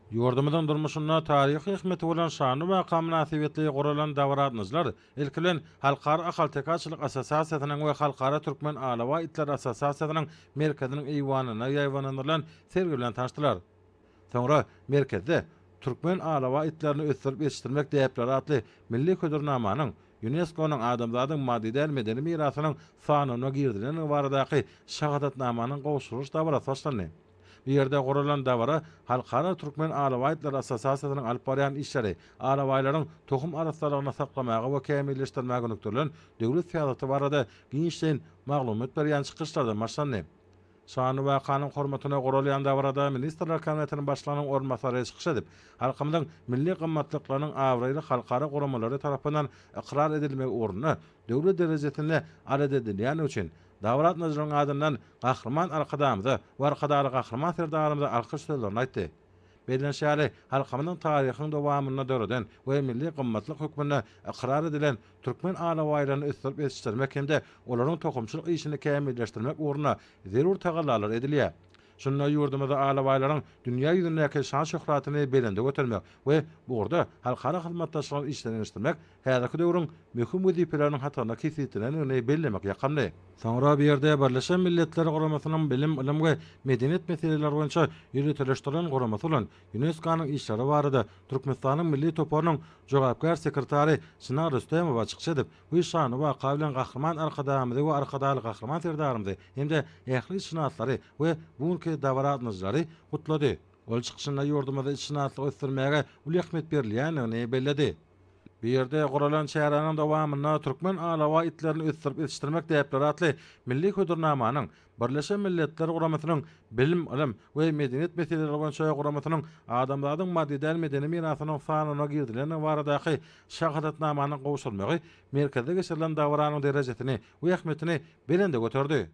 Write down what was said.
Ýurdumyzyň durmuşynda taryhy ähmiýeti bolan şanly waka mynasybetli guralan dabara gatnaşyjylar, ilki bilen, Halkara ahalteke atçylyk assosiasiýasynyň we Halkara türkmen alabaý itleri assosiasiýasynyň merkeziniň eýwanynda ýaýbaňlandyrylan sergi bilen tanyşdylar. Soňra merkezde Türkmen alabaý itlerini ösdürip ýetişdirmek däpleri atly milli hödürnamanyň Ýunesko-nyň adamzadyň maddy däl medeni mirasynyň sanawyna girizilendigi baradaky şahadatnamanyň gowşurylyş dabarasy başlandy. Bu ýerde guralan dabara Halkara Türkmen alabaýtlary assosiasiýasynyň alyp barýan işleri, alabaýlaryň tohum arassalygyny saklamaga we kämilleşdirmäge gönükdirilen döwlet syýasaty barada giňişleýin maglumat berýän çykyşlardan başlandy. Şanly wakanyň hormatyna guralýan dabarada Ministrler Kabinetiniň Başlygynyň orunbasary çykyş edip, halkymyzyň milli gymmatlyklarynyň abraýly halkara guramalary tarapyndan ykrar edilmegi ugrunda döwlet derejesinde alada edilýändigi üçin dabara gatnaşyjylaryň adyndan Gahryman Arkadagymyza we Arkadagly Gahryman Serdarymyza alkyş sözlerini aýtdy. Bellenişi ýaly, halkymyzyň taryhyň dowamynda döreden we milli gymmatlyk hökmünde ykrar edilen türkmen alabaýlaryny ösdürip ýetişdirmek hem-de olaryň tohumçylyk işini kämilleşdirmek ugrunda zerur tagallalar edilýär. Şunda ýurdumyzda alabaýlaryň dünýä ýüzündäki şan-şöhratyny belende götermek we bu ugurda halkara hyzmatdaşlygyny işjeňleşdirmek häzirki döwrüň möhüm wezipeleriniň hatarynda kesgitlenendigini bellemek ýakymly. Soňra bu ýerde Birleşen Milletler Guramasynyň Bilim, ylym we medeniýet meseleleri boýunça ýöriteleşdirilen guramasy bolan Ýunesko-nyň işleri barada Türkmenistanyň milli toparynyň jogapkär sekretary Çynar Rüstemowa çykyş edip, bu şanly waka bilen Gahryman Arkadagymyzy we Arkadagly Gahryman Serdarymyzy hem-de ähli itşynaslary we bu günki dabara gatnaşyjylary gutlady. Ol çykyşynda ýurdumyzda itşynaslygy ösdürmäge uly ähmiýet berilýändigini belledi. Bu ýerde guralan çäräniň dowamynda Türkmen alabaý itlerini ösdürip ýetişdirmek däpleri atly milli hödürnamanyň Birleşen Milletler Guramasynyň Bilim, ylym we medeniýet meseleleri boýunça guramasynyň adamzadyň maddy däl medeni mirasynyň sanawyna girizilendigi baradaky şahadatnamanyň gowşurylmagy merkezde geçirilen dabaranyň derejesini we ähmiýetini belende göterdi.